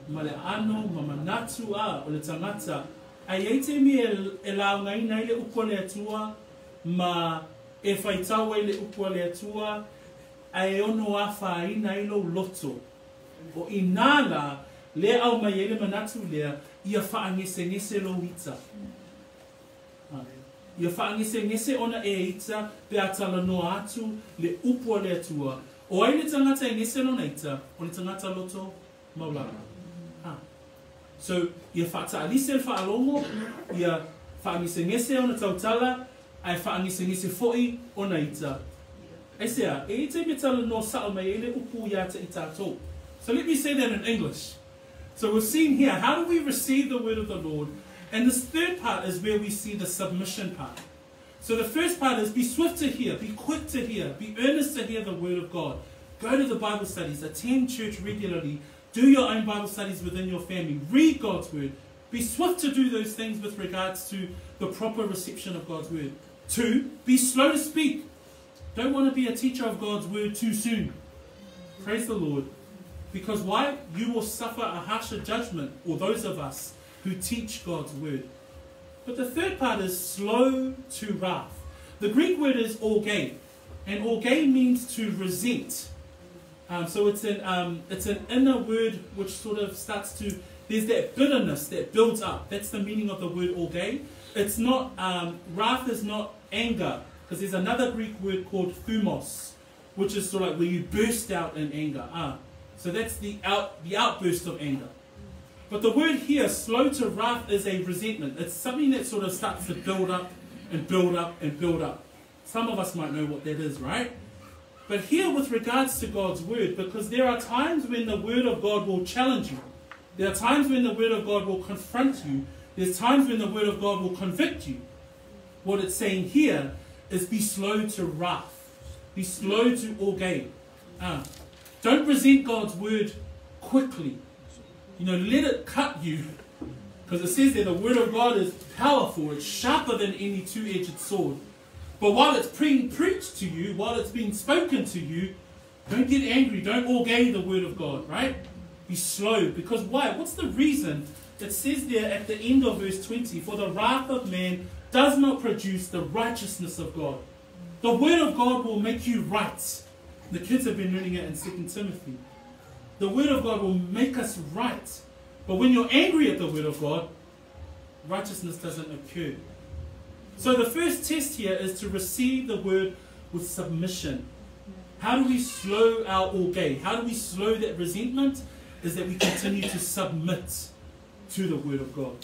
ma le ano, ma manatu o le tangata. Ai ei teimi e launga ina i le upu a le atua, ma e whaitaua i le upu a le atua, ai e ono a whaina i lo loto. O i nā la, le au mai e le manatu lea, ia whaangesengese lo ita. Ia whaangesengese ona e ita, pe atala noa atu, le upu a le atua. O ai le tangata e ngese lona ita, o le tangata loto maulala. So, ia whaataalise le whaalongo, ia whaangesengese ona tautala, ai whaangesengese foi ona ita. Aisea, e ita me tala no sao mai e le upu ia te i tātou. So let me say that in English. So we're seeing here, how do we receive the word of the Lord? And this third part is where we see the submission part. So the first part is be swift to hear, be quick to hear, be earnest to hear the word of God. Go to the Bible studies, attend church regularly, do your own Bible studies within your family, read God's word. Be swift to do those things with regards to the proper reception of God's word. 2, be slow to speak. Don't want to be a teacher of God's word too soon. Praise the Lord. Because why? You will suffer a harsher judgment, or those of us who teach God's word. But the third part is slow to wrath. The Greek word is orge, and orge means to resent. So it's an inner word which sort of starts to, there's that bitterness that builds up. That's the meaning of the word orge. It's not, wrath is not anger, because there's another Greek word called thumos, which is sort of like where you burst out in anger. So that's the outburst of anger. But the word here, slow to wrath, is a resentment. It's something that sort of starts to build up and build up and build up. Some of us might know what that is, right? But here with regards to God's word, because there are times when the word of God will challenge you. There are times when the word of God will confront you. There's times when the word of God will convict you. What it's saying here is be slow to wrath. Be slow to orge. Don't resent God's word quickly. You know, let it cut you. Because it says that the word of God is powerful. It's sharper than any two-edged sword. But while it's being preached to you, while it's being spoken to you, don't get angry. Don't orge the word of God, right? Be slow. Because why? What's the reason? It says there at the end of verse 20, for the wrath of man does not produce the righteousness of God. The word of God will make you right. The kids have been learning it in 2 Timothy. The word of God will make us right. But when you're angry at the word of God, righteousness doesn't occur. So the first test here is to receive the word with submission. How do we slow our orgay? How do we slow that resentment? Is that we continue to submit to the word of God.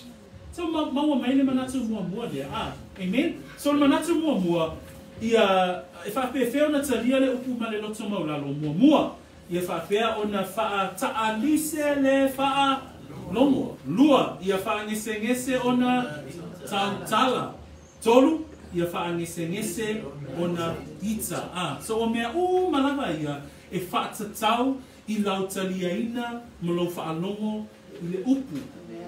So maua mai le manatu muamua lea. Ah, amen? So le manatu muamua, ia e faapefea ona talia le upu ma le loto maulalo muamua. Ia faapea ona faataalise le faalogo. Lua, ia faangesegese ona tautala. Tolu, ia faangesegese ona ita. Ah, so o mea uma lava ia e faatatau i lau taliaina ma lou faalogo i le upu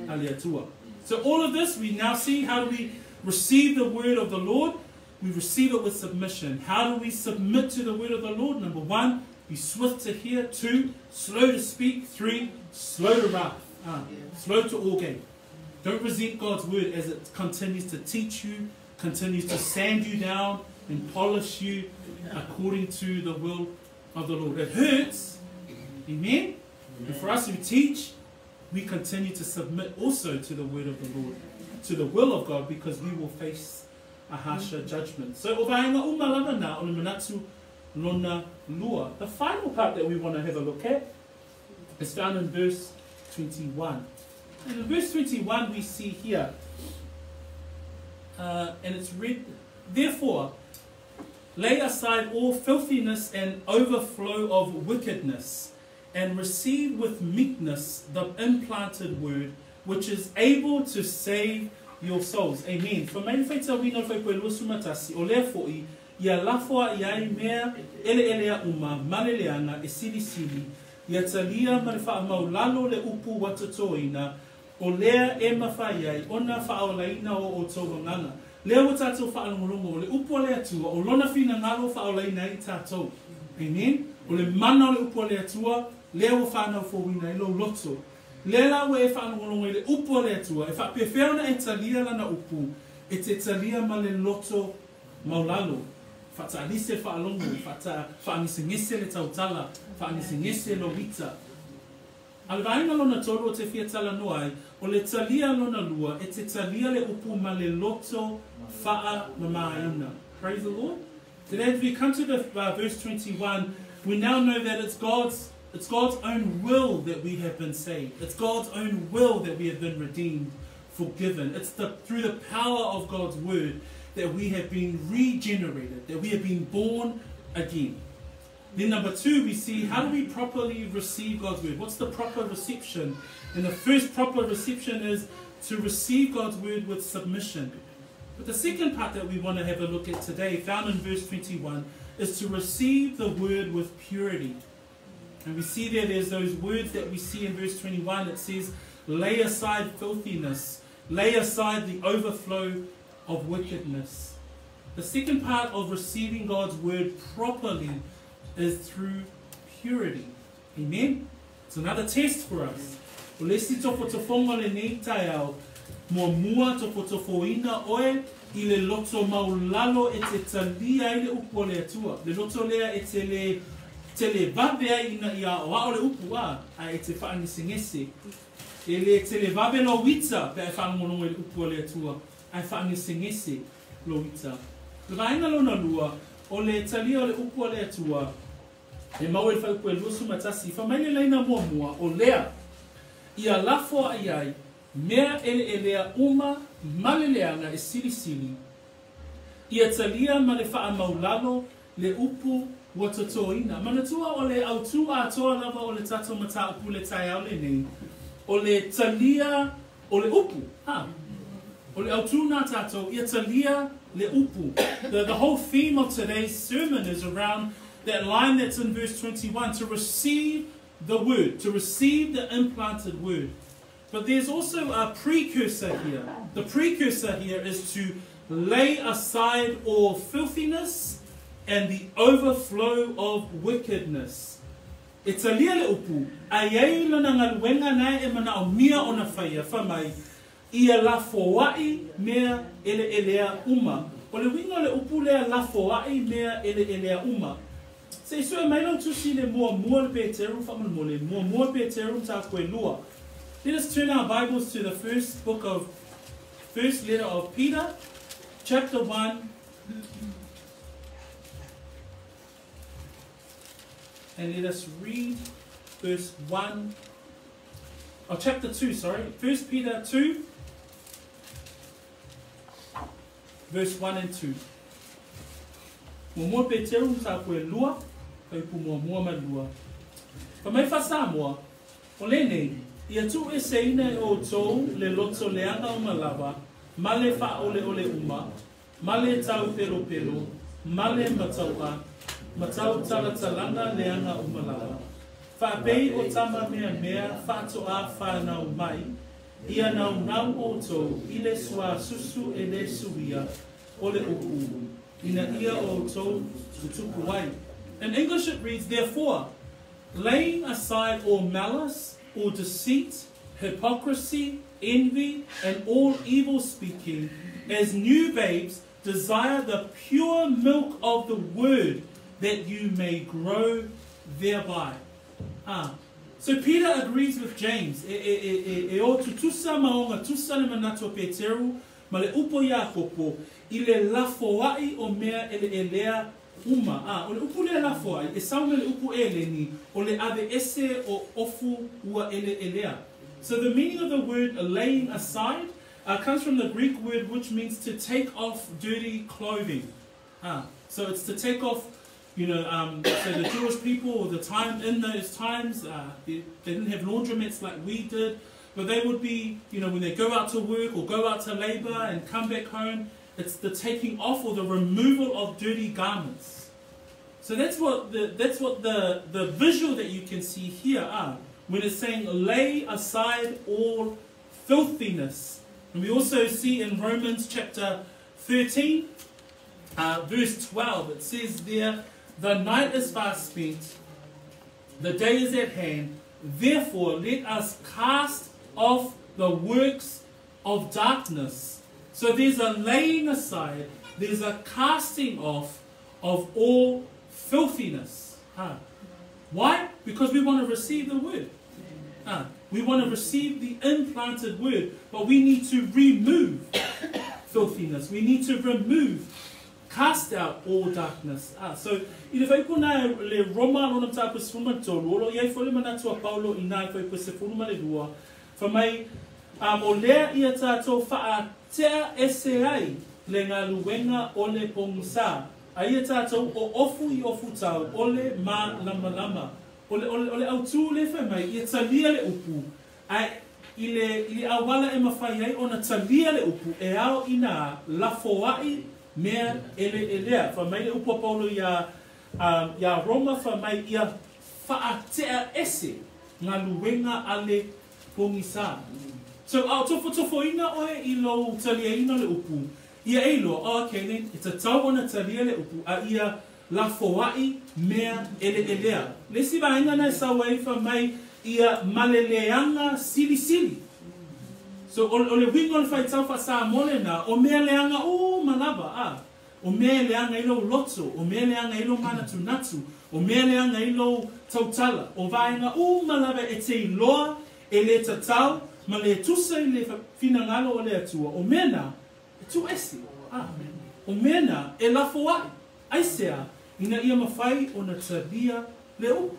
a le Atua. So all of this, we now see how do we receive the word of the Lord? We receive it with submission. How do we submit to the word of the Lord? Number one, be swift to hear. Two, slow to speak. Three, slow to wrath. Slow to orgay. Don't resent God's word as it continues to teach you, continues to sand you down and polish you according to the will of the Lord. It hurts. Amen? And for us who teach, we continue to submit also to the word of the Lord, to the will of God, because we will face a harsher judgment. So, o vaenga uma lava na o le manatu lona lua. The final part that we want to have a look at is found in verse 21. And in verse 21 we see here, and it's read, therefore, lay aside all filthiness and overflow of wickedness, and receive with meekness the implanted word, which is able to save your souls. Amen. Fa mai le faitauina o le fuaiupu e 21, o lea fo'i, ia lafoa i ai mea eleelea uma ma le leaga e silisili, ia talia ma le faamaulalo le upu ua totoina, o lea e mafai ai ona faaolaina o outou agaga. Lea ua tatou faalogologo o le upu a le Atua, o lona finagalo faaolaina ai tatou. Amen. O le mana o le upu a le Atua, lea ua whanau ai lou loto. Lea la ua e faalogologo i le upu a le Atua, e faapefea ona e talia lana upu, e te talia ma le loto maulalo. Faataalise faalogo, faangesegese le tautala, faangesegese lo ita. A le vaenga lona tolu o te fia talanoa ai, o le talia lona lua, e te talia le upu ma le loto faamamaina. Praise the Lord. Today as we come to the verse 21, we now know that it's God's own will that we have been saved. It's God's own will that we have been redeemed, forgiven. It's through the power of God's word that we have been regenerated, that we have been born again. Then number two, we see how do we properly receive God's word? What's the proper reception? And the first proper reception is to receive God's word with submission. But the second part that we want to have a look at today, found in verse 21, is to receive the word with purity. And we see there, there's those words that we see in verse 21. It says, lay aside filthiness, lay aside the overflow of wickedness. The second part of receiving God's word properly is through purity. Amen? It's another test for us. O le si tofotofonga le nei taeao, muamua tofotofoina oe i le loto maulalo e te talia ai le upu o le Atua. Le loto lea e te le vave ai ina ia o ao le upu a e te whaangesegese. E le te le vave lo ita pe e whaalongolongo i le upu o le Atua, a e whaangesegese lo ita. Le vaenga lona lua, o le talia o le upu o le Atua, e maua i le fuaiupu e 21, fa mai le laina muamua, o lea, ia lafoa i ai, mea eleelea uma ma le leaga e silisili, ia talia ma le faamaulalo le upu ua totoina. Manatua o le autū atoa lava o le tatou mataupu le taeao lenei, o le talia o le upu. O le autū nā tatou, ia talia le upu. The whole theme of today's sermon is around that line that's in verse 21, to receive the word, to receive the implanted word. But there's also a precursor here. The precursor here is to lay aside all filthiness and the overflow of wickedness. E talia le upu, a i ai lona galuega na e manaomia ona faia, fai mai, ia lafoai mea eleelea uma. O le uiga o le upu lea lafoai mea eleelea uma. Se i sue mai lau tusi le muamua le Peteru faamolemole, muamua Peteru mataupu e lua. Let us turn our Bibles to the first book of, first letter of Peter, chapter 1. And let us read verse 1, or chapter 2, sorry, 1 Peter 2, verse 1 and 2. Muamua Peteru mataupu e lua, fuaiupu muamua ma le lua. Fai mai faa-Samoa, O lenei, ia tuueseina e outou le loto leaga uma lava, ma le faaoleole uma, ma le taupelopelo, ma le matau'a, ma tautalatalaga leaga uma lava. Faapei o tama meamea faatoa fanau mai, ia naunau outou i le suasusu e le suia o le upu, ina ia outou tutupu ai. In English it reads, Therefore, laying aside all malice, all deceit, hypocrisy, envy, and all evil speaking, as new babes, desire the pure milk of the word, that you may grow thereby. Ah. So Peter agrees with James, e, e, e, e, e o tutusa ma o gatusa le manatu o Peteru ma le upu o Iakopo i le lafoai o mea eleelea uma. A, o le upu lea lafoai, e sau mai le upu Eleni, o le aveese o ofu ua eleelea. So the meaning of the word laying aside comes from the Greek word which means to take off dirty clothing. So it's to take off, so the Jewish people, or the time in those times, they didn't have laundromats like we did, but they would be, when they go out to work or go out to labor and come back home, it's the taking off or the removal of dirty garments. So that's what the visual that you can see here are, when it's saying lay aside all filthiness. And we also see in Romans chapter 13, verse 12, it says there, the night is fast spent, the day is at hand, therefore let us cast off the works of darkness. So there's a laying aside, there's a casting off of all filthiness. Why? Because we want to receive the word. We want to receive the implanted word, but we need to remove filthiness. We need to remove, cast out all darkness. So, i le fuaiupu na le Roma lona mataupu 13, o lo o i ai foi le manatu a Paulo i nā i fuaiupu 12, fai mai, o lea ia tātou faatea ese ai le galuega o le pogisa, a ia tātou o ofu i ofutau o le malamalama. O le, o le, o le autū lea fai mai, ia talia le upu, a i le, i le auala e mafai ai ona talia le upu e ao ina lafoai mea eleelea. Fai mai le upu a Paulo iā, iā Roma, fai mai ia faatea ese galuega a le pogisa. So, a o tofotofoina oe i lou taliaina o le upu, ia e iloa, oh, okay then, e tatau ona talia le upu, a ia lafoai mea eleelea. Le isi vaega na e sau ai fai mai ia maleleaga silisili. So, o, o le uiga o le faitau faa-Samoa lena, o mea leaga uma lava, a. O mea e leaga ai lou loto, o mea e leaga ai lou manatunatu, o mea e leaga ai lou tautala, o vaega uma lava e te iloa e le tatau ma le tusa i le finagalo o le Atua, o mea na e tuuese, a. O mea na e lafoai. Aisea, ina ia mafai ona talia le upu.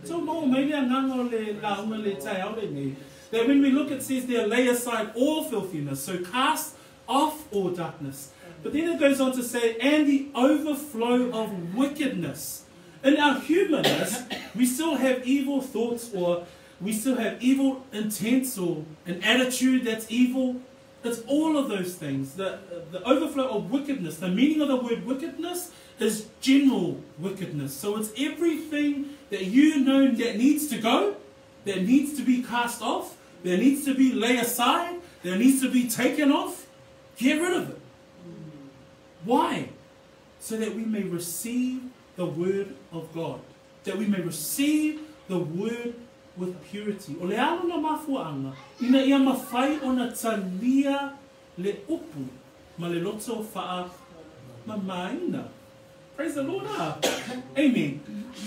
Tau maua mai le agaga o le lauga le taeao lenei, that when we look it says there, lay aside all filthiness, so cast off all darkness. But then it goes on to say, and the overflow of wickedness. In our humanness, we still have evil thoughts, or we still have evil intents, or an attitude that's evil. It's all of those things. The overflow of wickedness. The meaning of the word wickedness is general wickedness. So it's everything that you know that needs to go, that needs to be cast off, that needs to be laid aside, that needs to be taken off. Get rid of it. Why? So that we may receive the word of God. That we may receive the word with purity. O le a lona mafuaʻaga, ina ia mafai ona talia le upu ma le loto faamamaina. Praise the Lord, ah. Amen.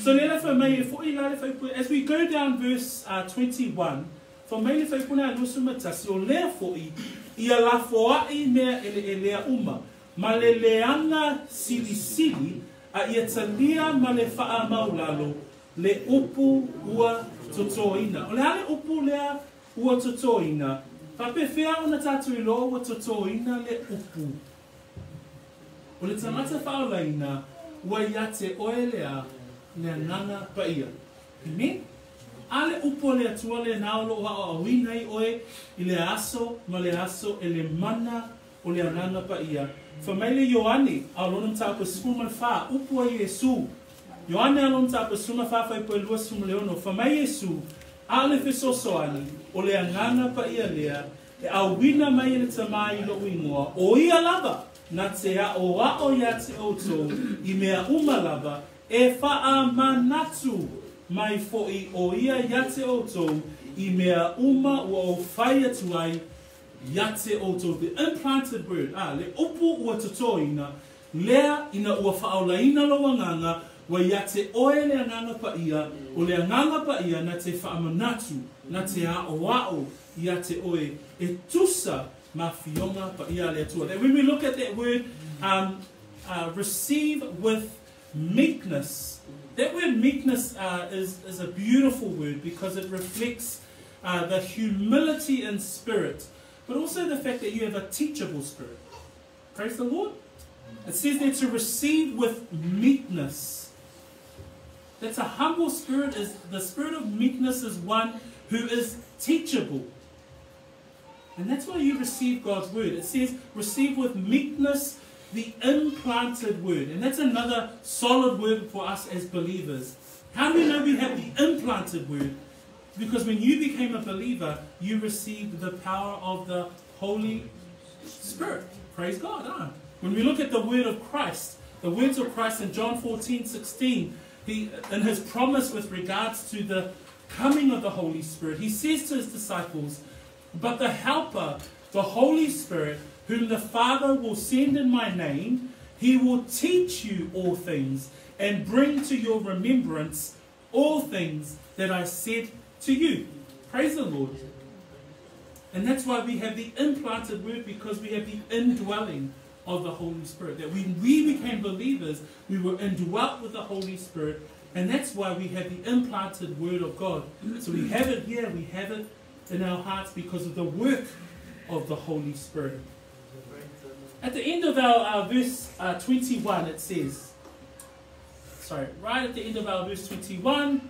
So le la fai mai e foʻi la le faipule. As we go down verse 21, fai mai le faipule a 21, o lea foʻi, ia lafoaʻi mea eleelea uma, ma le leaga silisili, a ia talia ma le faamaulalo le upu ua totoina. O le a le upu lea ua totoina? Faapefea ona tatou iloa ua totoina le upu? O le tagata faaolaina ua ia te oe le a? Le Agaga Paia. Amen? A le upu a le Atua lena o loo aoaoina ai oe i le aso ma le aso e le mana o le Agaga Paia. Fai mai le Ioane, a o lona mataupu e 14, upu a Iesu. Ioane a lona mataupu e 14 faipule 26, fai mai Iesu, A o le fesoasoani, o le Agaga Paia lea, e auina mai e le Tamā i loʻu igoa, ʻo ia lava na te aʻoaʻo iā te ʻoutou i mea uma lava, e faamanatu mai foʻi ʻo ia iā te ʻoutou i mea uma ua ou fai atu ai iā te ʻoutou. The implanted word, a le upu ua totoina, lea ina ua faaolaina lou agaga, ua iā te ʻoe le Agaga Paia, ʻo le Agaga Paia na te faamanatu, na te aʻoaʻo iā te ʻoe e tusa ma Afioga Paia a le Atua. That when we look at that word, receive with meekness, that word meekness is a beautiful word because it reflects the humility in spirit, but also the fact that you have a teachable spirit. Praise the Lord. It says there to receive with meekness. That's a humble spirit. Is the spirit of meekness is one who is teachable. And that's why you receive God's word. It says receive with meekness the implanted word. And that's another solid word for us as believers. How do we know we have the implanted word? Because when you became a believer, you received the power of the Holy Spirit. Praise God. Huh? When we look at the word of Christ, the words of Christ in John 14:16, he, in his promise with regards to the coming of the Holy Spirit, he says to his disciples, "But the Helper, the Holy Spirit, whom the Father will send in my name, he will teach you all things and bring to your remembrance all things that I said to you." Praise the Lord. And that's why we have the implanted word, because we have the indwelling of the Holy Spirit. That when we became believers, we were indwelt with the Holy Spirit, and that's why we have the implanted word of God. So we have it here, we have it in our hearts because of the work of the Holy Spirit. At the end of our verse 21, it says, sorry, right at the end of our verse 21,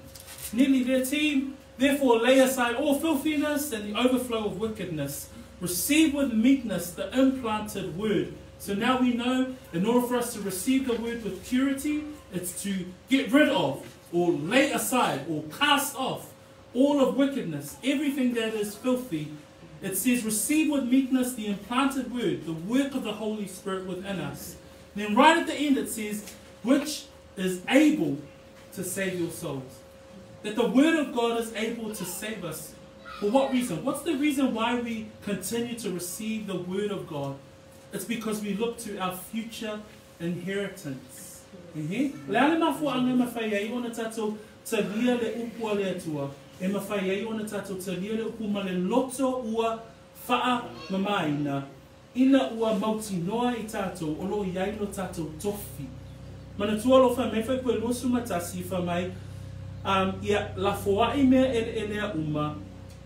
nearly there, team, "Therefore lay aside all filthiness and the overflow of wickedness. Receive with meekness the implanted word." So now we know, in order for us to receive the word with purity, it's to get rid of, or lay aside, or cast off all of wickedness, everything that is filthy. It says, receive with meekness the implanted word, the work of the Holy Spirit within us. Then right at the end it says, which is able to save your souls. That the word of God is able to save us. For what reason? What's the reason why we continue to receive the word of God? It's because we look to our future inheritance. Le a le mafuaʻaga e mafai ai ona tatou talia le upu a le Atua, e mafai ai ona tatou talia le upu ma le loto ua faamamaina, ina ua mautinoa i tatou o lo o i ai lo tatou tofi. Manatua lo fai mai faipule 21 fai mai, ia lafoaʻi mea eleelea uma,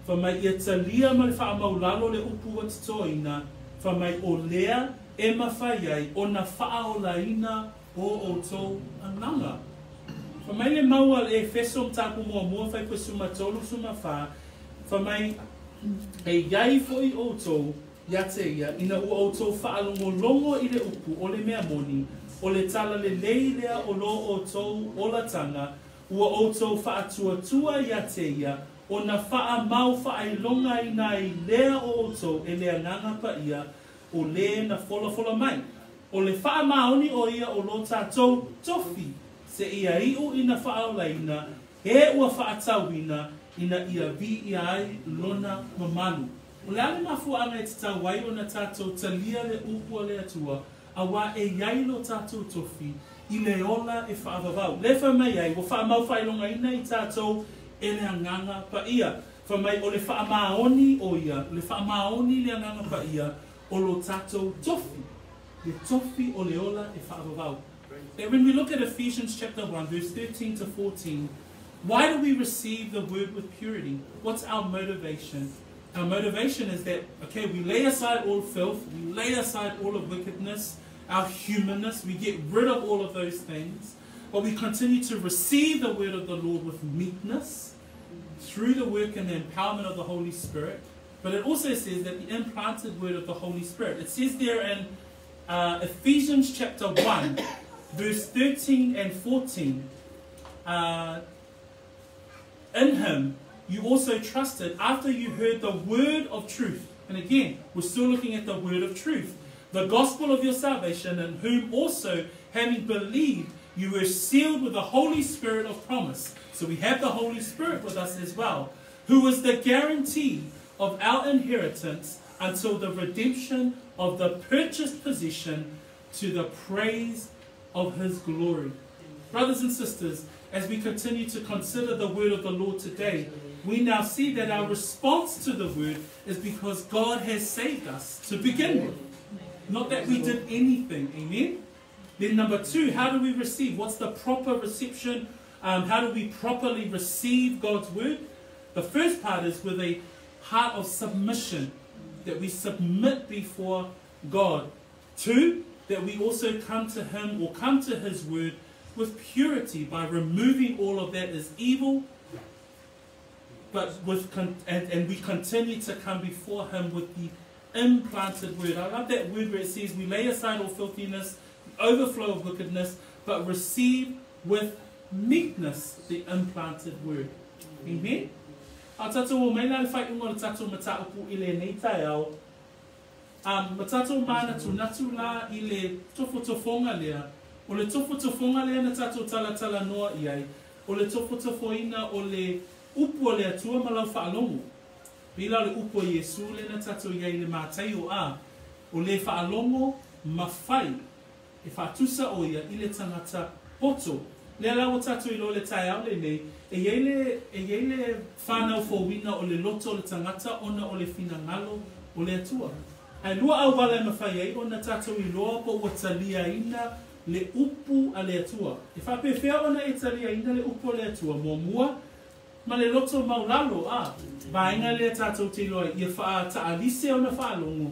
fai mai ia talia ma le faamaulalo le upu ua totoina, fai mai o lea e mafai ai ona faaolaina o ʻoutou agaga. Fai mai le mau a le Efeso mataupu muamua faipule 13 14, fai mai e i ai foʻi ʻoutou iā te ia, ina ua ʻoutou faalogologo i le upu o le mea moni, o le talalelei lea o lo ʻoutou olataga, ua ʻoutou faatuatua iā te ia, ona faamau faailogaina ai lea o ʻoutou e le Agaga Paia o lē na folafola mai. O le faamaoni ʻo ia o lo tatou tofi. Seia iʻu ina faaolaina e ua faatauina ina ia viia ai lona mamalu. O le a le mafuaaga e tatau ai ona tatou talia le upu a le Atua, auā e i ai lo tatou tofi i le ola e faavavau. Lea e fai mai ai, ua faamau-faailogaina i tatou e le Agaga Paia. Fai mai, o le faamaoni o ia, o le faamaoni le Agaga Paia o lo tatou tofi, le tofi o le ola e faavavau. That when we look at Ephesians chapter 1, verse 13 to 14, why do we receive the word with purity? What's our motivation? Our motivation is that, okay, we lay aside all filth, we lay aside all of wickedness, our humanness, we get rid of all of those things, but we continue to receive the word of the Lord with meekness through the work and the empowerment of the Holy Spirit. But it also says that the implanted word of the Holy Spirit. It says there in Ephesians chapter 1, verse 13 and 14, in him you also trusted after you heard the word of truth. And again, we're still looking at the word of truth. The gospel of your salvation, in whom also, having believed, you were sealed with the Holy Spirit of promise. So we have the Holy Spirit with us as well, who is the guarantee of our inheritance until the redemption of the purchased possession to the praise of his glory. Brothers and sisters, as we continue to consider the word of the Lord today, we now see that our response to the word is because God has saved us to begin with. Not that we did anything, amen? Then number two, how do we receive? What's the proper reception? How do we properly receive God's word? The first part is with a heart of submission, that we submit before God. Two, that we also come to him or come to his word with purity by removing all of that is evil, but with and we continue to come before him with the implanted word. I love that word where it says we lay aside all filthiness, the overflow of wickedness, but receive with meekness the implanted word. Amen. A tatou o mai la le faaiuga o le tatou mataupu i lenei taeao. Ma tatou manatunatu la i le tofotofoga lea, o le tofotofoga lea na tatou talatalanoa i ai, o le tofotofoina o le upu a le Atua ma lau faalogo. Pei la o le upu a Iesu lea na tatou i ai i le Mataio a, o le faalogo ma fai, e faatusa o ia i le tagata poto. Lea la ua tatou iloa i le taeao lenei, e i ai le, e i ai le fanau fouina o le loto o le tagata ona o le finagalo o le Atua. Ae lua auala e mafai ai ona tatou iloa po ua taliaina le upu a le Atua. E faapefea ona e taliaina le upu a le Atua? Muamua, ma le loto maulalo, a, vaega lea tatou te iloa ai, ia faataalise ona faalogo,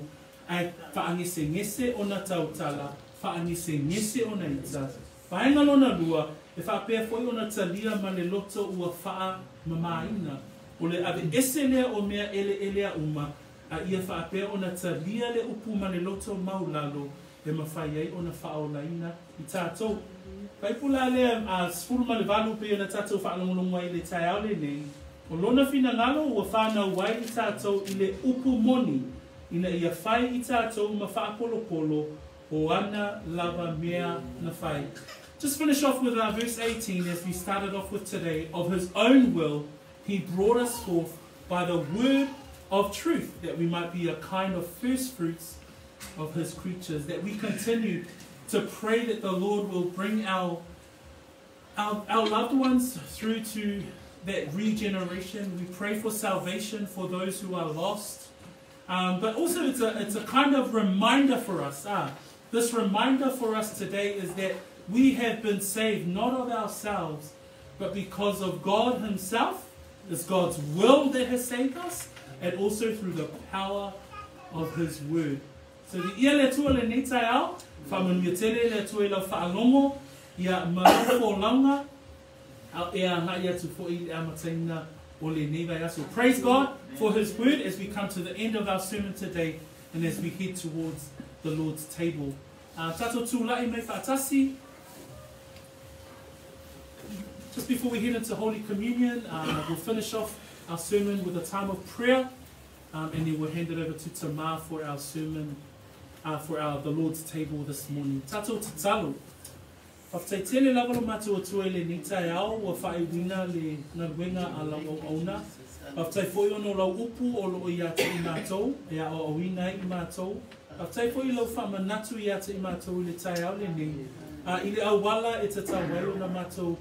ae faagesegese ona tautala, faagesegese ona ita. Vaega lona lua, e faapea foi ona talia ma le loto ua faamamaina. O le aveese lea o mea eleelea uma, a ia faapea ona talia le upu ma le loto maulalo e mafai ai ona faaolaina i tatou. Fuaiupu la lea a 18 pei ona tatou faalogologo ai i le taeao lenei, o lona finagalo ua fanau ai i tatou i le upu moni, ina ia fai i tatou ma faapolopolo o ana lava mea na fai. Just finish off with verse 18 as we started off with today. Of his own will, he brought us forth by the word of truth, that we might be a kind of first fruits of his creatures, that we continue to pray that the Lord will bring our loved ones through to that regeneration. We pray for salvation for those who are lost. But also it's a kind of reminder for us. This reminder for us today is that we have been saved not of ourselves, but because of God himself. It's God's will that has saved us, and also through the power of his word. So the ia le Atua lenei taeao, faamanuia tele le Atua i lau faalogo, ia ma lau folauga, a e agai atu foi i le amataina o lenei vaiaso. Praise God for his word as we come to the end of our sermon today and as we head towards the Lord's table. Tatou tula'i mai faatasi. Just before we head into Holy Communion, we'll finish off our sermon with a time of prayer, and then we'll hand it over to Tamar for our sermon, for the Lord's table this morning. Tatou tatalo. Faafetai tele lava lo matou Atua i lenei taeao ua faaiuina le galuega a lau auauna. Faafetai foi ona o lau upu o loo ia te i matou e aoaoina ai i matou. Faafetai foi i lau faamanatu ia te i matou i le taeao lenei a i le auala e tatau ai ona matou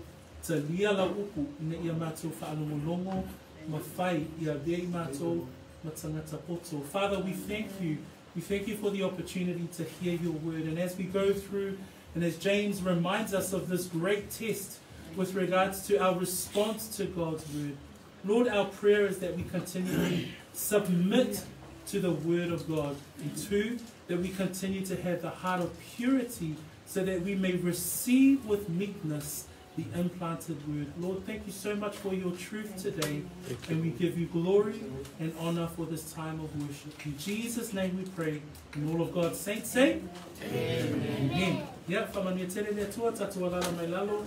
talia lau upu ina ia matou faalogologo ma fai ia avea i matou ma tagata poto. Father, we thank you. We thank you for the opportunity to hear your word. And as we go through, and as James reminds us of this great test with regards to our response to God's word, Lord, our prayer is that we continually submit to the word of God. And two, that we continue to have the heart of purity so that we may receive with meekness the implanted word. Lord, thank you so much for your truth today. And we give you glory and honor for this time of worship. In Jesus' name we pray. And all of God's saints say, Amen. Amen. Yeah, faamanuia tele le Atua, tatou alaala mai lalo,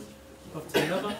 faafetai lava.